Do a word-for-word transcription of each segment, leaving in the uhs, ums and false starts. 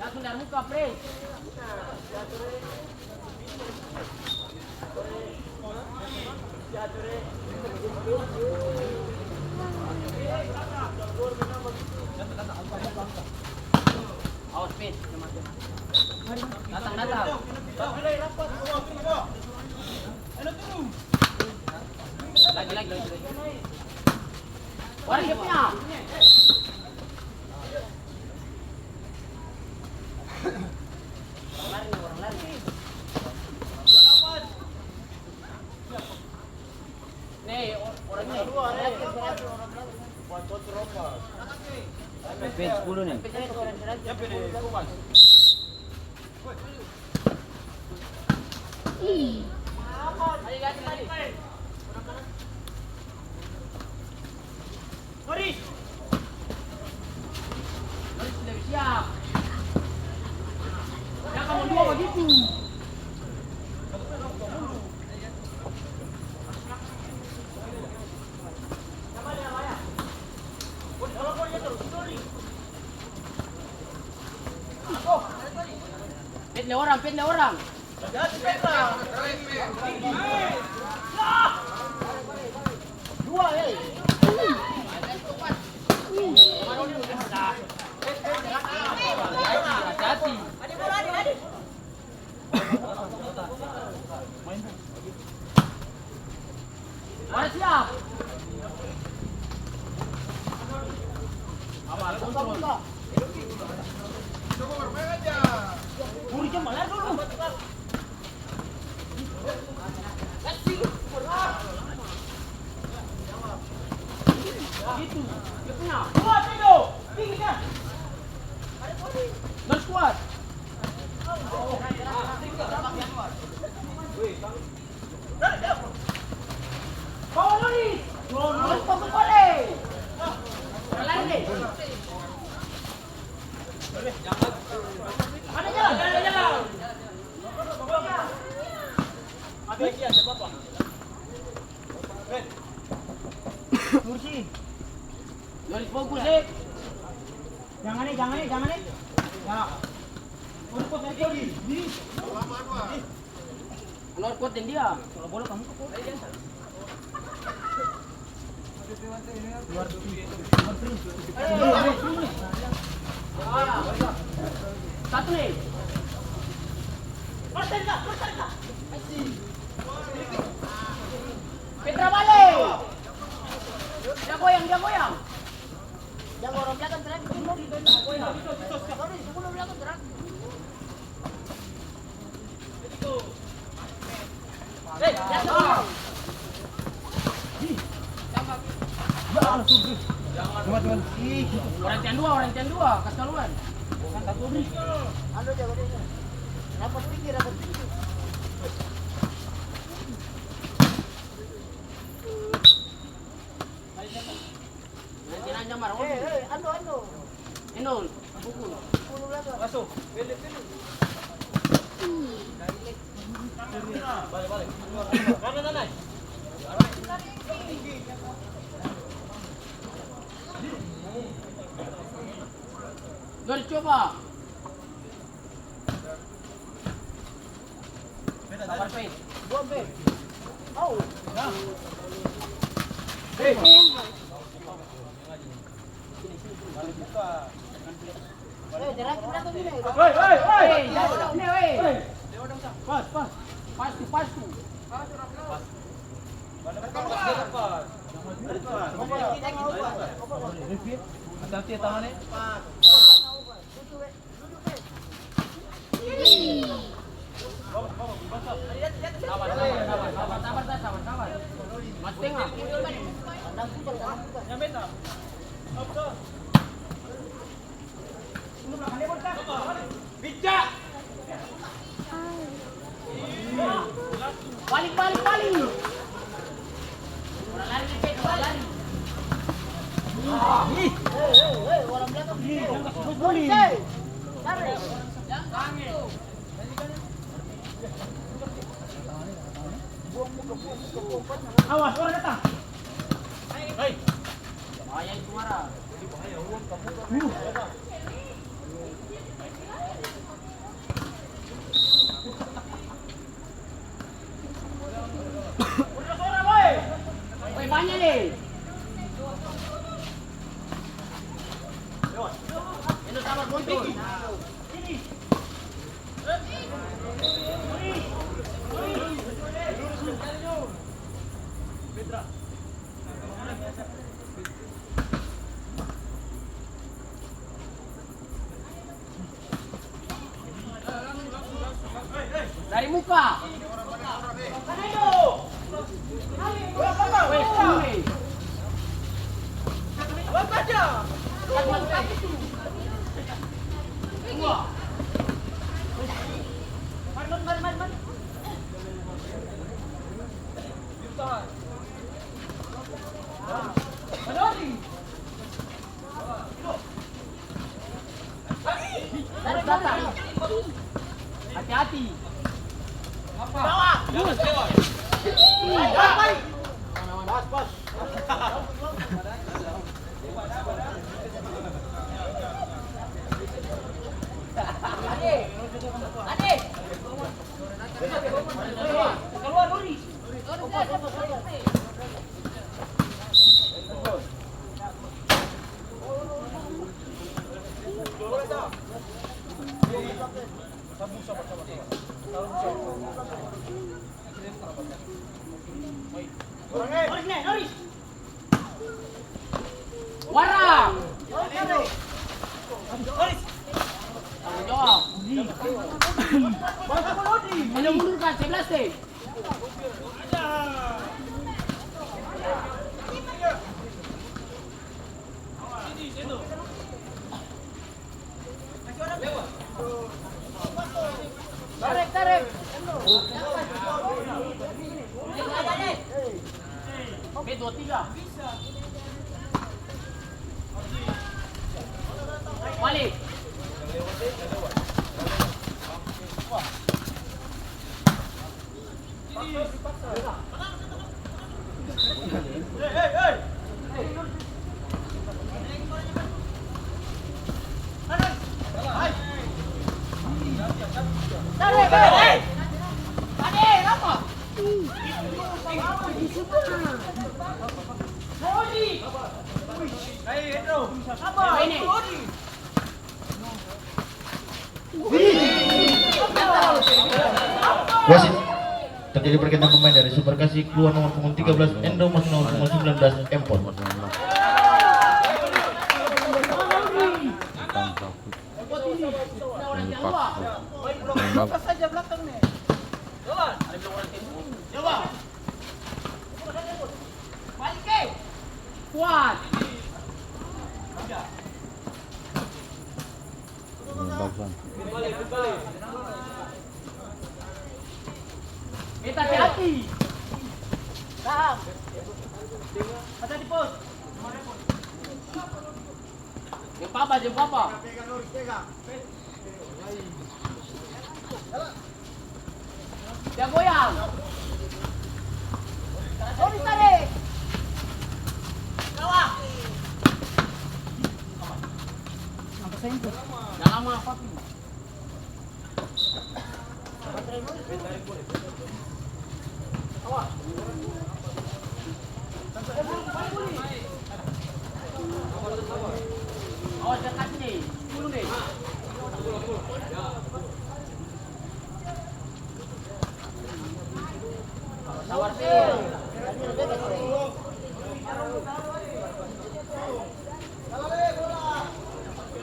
Langsung dari muka, Pre. Awas, Pit. Datang, datang. Lagi, lagi, lagi, lagi. Waris, dia punya. Orang lari nih, orang lari. Nih, or-, orangnya. P P sepuluh nih. Ih. Baris. Baris sudah siap. Siapa mau dua begitu? Pet le orang, pet le orang. Hati-hati. Mari siap. Awas, kontrol. Buru jam malar dulu. Itu, dia punya. Kuat itu. Tinggi kan? Garis kuat. Bawa lari. Lari, lari, lari. Lari, lari. Ada jalan, ada jalan. Ada lagi, ada apa? Mursi. Garis fokus, eh. Jangan, eh, jangan, eh, jangan, eh. Ya. Fokus, fokus, fokus. Diri. Keluar kuat deng dia. Kalau bola kamu tuh kuat. Satu nih. Petra bale. Dia goyang, dia goyang. Jago orang belakang terakhir. Sorry, sepuluh belakang terakhir. Orang tiang dua, orang tiang dua, kas kaluar. Anu jago dia. Rapat tinggi, rapat tinggi. Eh, eh, ando, ando. Endo, pukul. Pukul belakang. Masuk. Balik, balik. Kanan, kanan. Dor, coba. Sabar, Pe. Dua, Pe. Au. Pe. Eh, jarak kita tuh gini. Hei, hei, hei. Hei, jauh, jauh. Hei. Pas, pas. Pas tu, pas tu. Hati-hati ya tangan, eh. Sabar, sabar, sabar, sabar, sabar. Mas tengah. Bica. Balik, balik, balik. Orang lari dikit, orang lari. Ih. Hei, hei, hei, orang belakang. Ih, jangan kasih bos boli. Hei, lari. Awas, orang datang. Hei. Bahaya itu, Mara. Dari muka. Weh, sini. Hati-hati. Warang. Tanggung jawab. Maju mundur, Kak, sebelas deh. Tarek, tarek. Oke, dua, tiga. Balik. Wasit, terjadi pergantian pemain, dari Sumber Kasih keluar nomor punggung tiga belas Endo, masuk nomor punggung sembilan belas Empon. Kuat. Ini bagus, Bang. Beta hati-hati. Tahan. Hati-hati, Pos. Jeng papa, jeng papa. Jang goyang. Sorry, tadi. Jang lama, papi.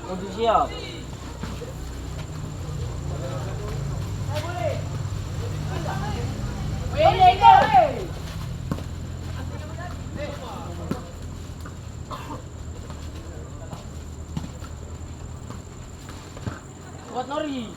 Posisi siap. Kuat, Noris.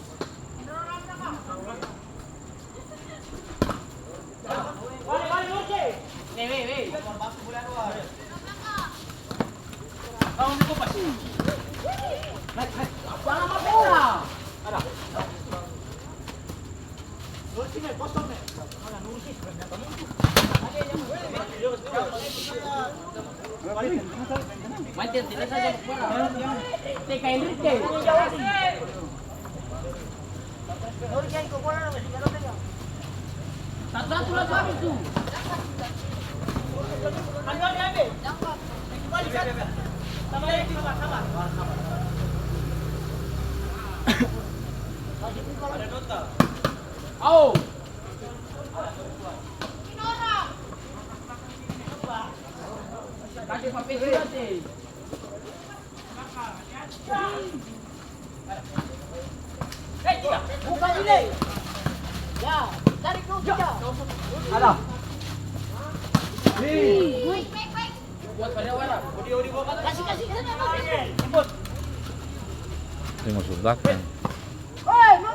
Au. Kasi papeda te. Buka ini. Ya, tarik dulu kita. Ada. Kasih, kasih sana, kasih. Dia masuk belakang. Oi, no.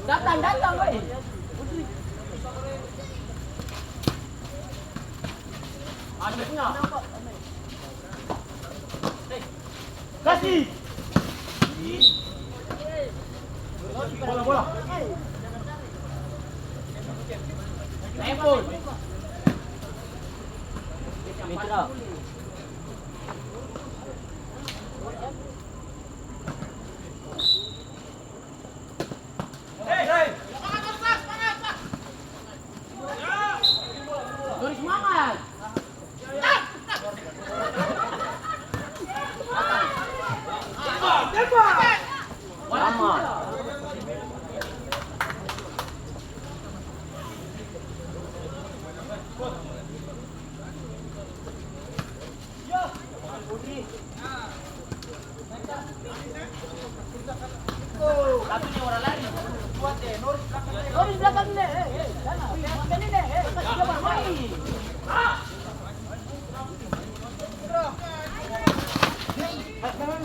Datang, datang, weh. Kasi. Bola, bola. Mitra. Dori, semangat! Lama.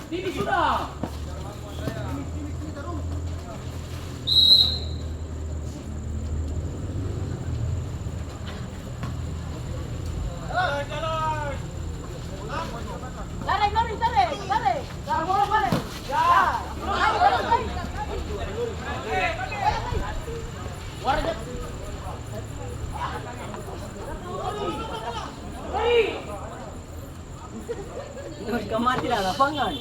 Ini sudah. Tarik, tarik, tarik, tarik. Tarik, tarik, tarik. Ya. Warga. Mereka mati dalam lapangan.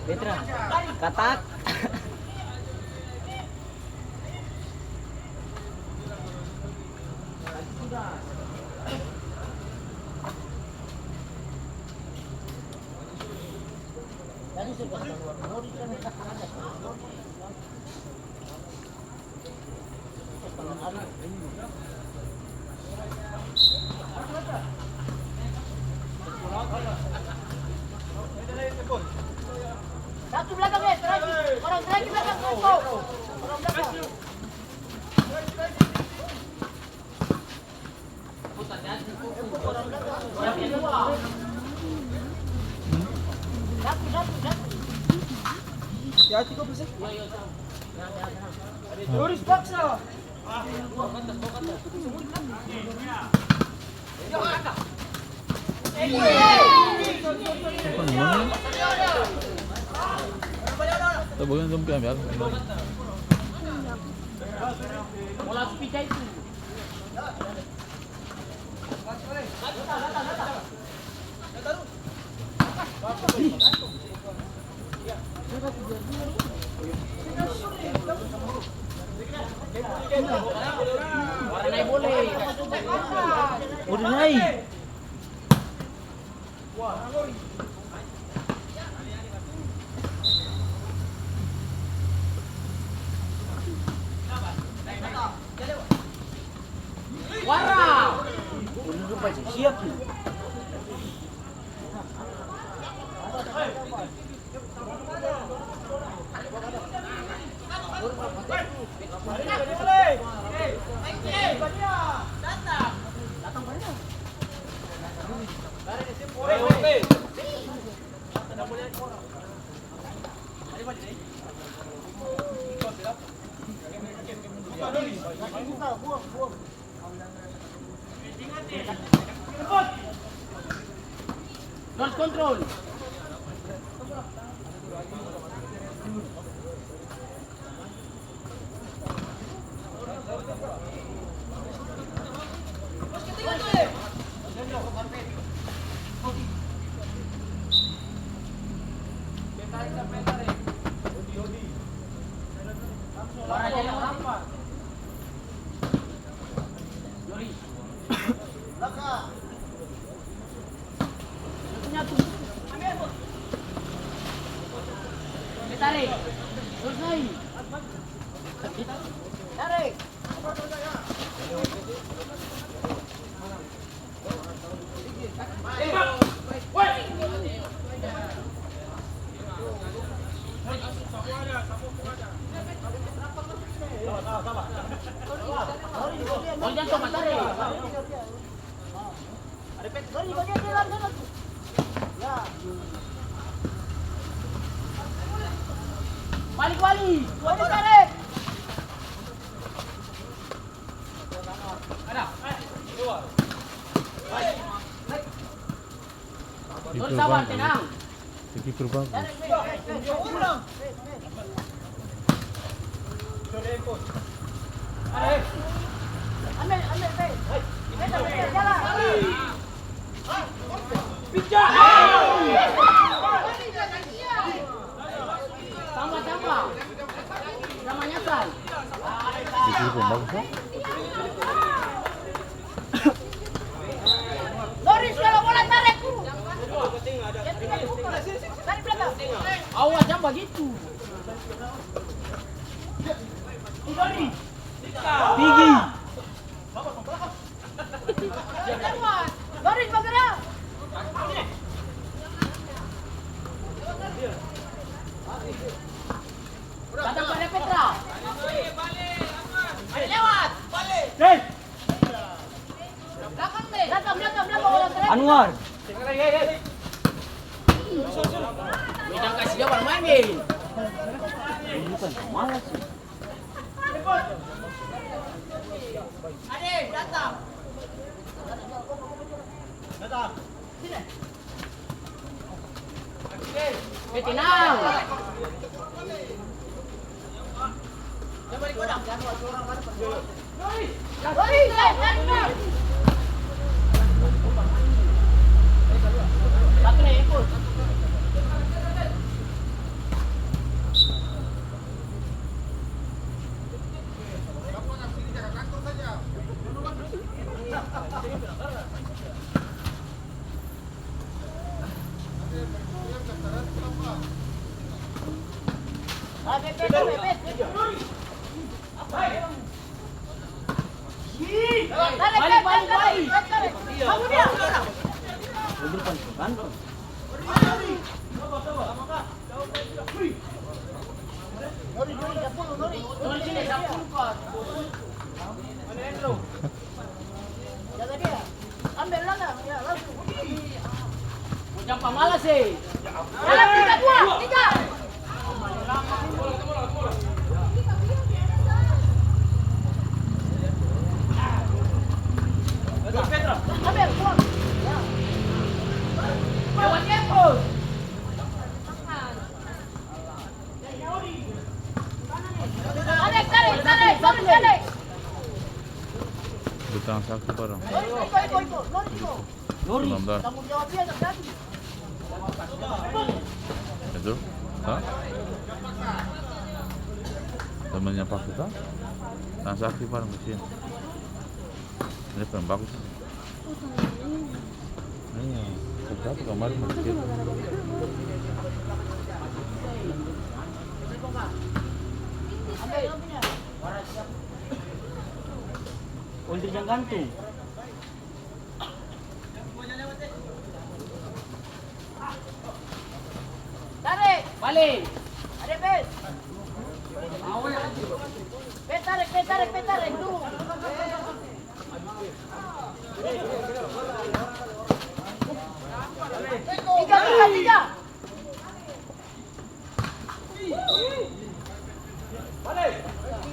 Petra, katak. Satu belakang, eh, terakhir. Orang terakhir belakang, satu. Orang belakang. Hati-hati, ko bisa. Terus paksa. Bola su pija itu. Udah naik. Wara! Udah lupa siap nih. Garis kontrol. Tarik. Tarik. Balik, balik. Balik, tarik. Itu sabar, bagus. Tenang. Itu bagus. Ambil, ambil, ambil. Jalan. Tambah, tambah. Tambah nyasar. Itu pun bagus, kan? Loris, kalau bola tarik. Tarik belakang. Awas, jang bagitu. Tinggi. Loris, bergerak. Datang pada Petra. Lewat. Belakang, belakang, belakang. Anwar. Jangan kasih dia bermain, eh. Ini bukan pemalas, sih. Ade, datang. Datang. Sini. Eh, tenang. Balik, balik, balik. Jaga dia. Ambil lala, ya, langsung. Jang pamalas, eh. Dalam tiga, dua, tiga. Ambil, pulang. Ya. Lewat dia, Bos. Tarik, tarik, tarik, tarik, tarik. Di tangan sakti barang. Iko, iko, iko, iko. Lori, iko. Sembilan belas. Tanggung jawab dia terjadi. Itu? Hah? Temannya Pak kita? Tangan sakti barang kasihan. Ini paling bagus. Iya, satu kamar masih. Ondri jang gantung. Tarik. Bale. Ada, Bes. Pe tarik, pe tarik, pe tarik. Tunggu. Tiga, tiga, tiga. Bale.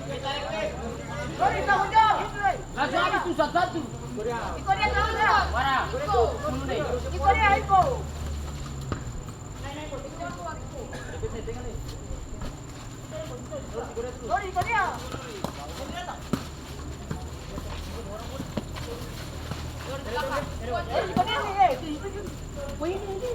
Pe tarik, pe. Satu-satu. Wara. Iko dia, Iko. Dulu deh. Iko dia, Iko. Sorry, Iko dia. Sorry, Iko dia nih, eh. Wah, ini, ini.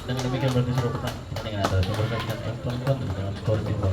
Dengan demikian, berarti sudah petang pertandingan antara Sumber Kasih dan Tonton dengan skor imbang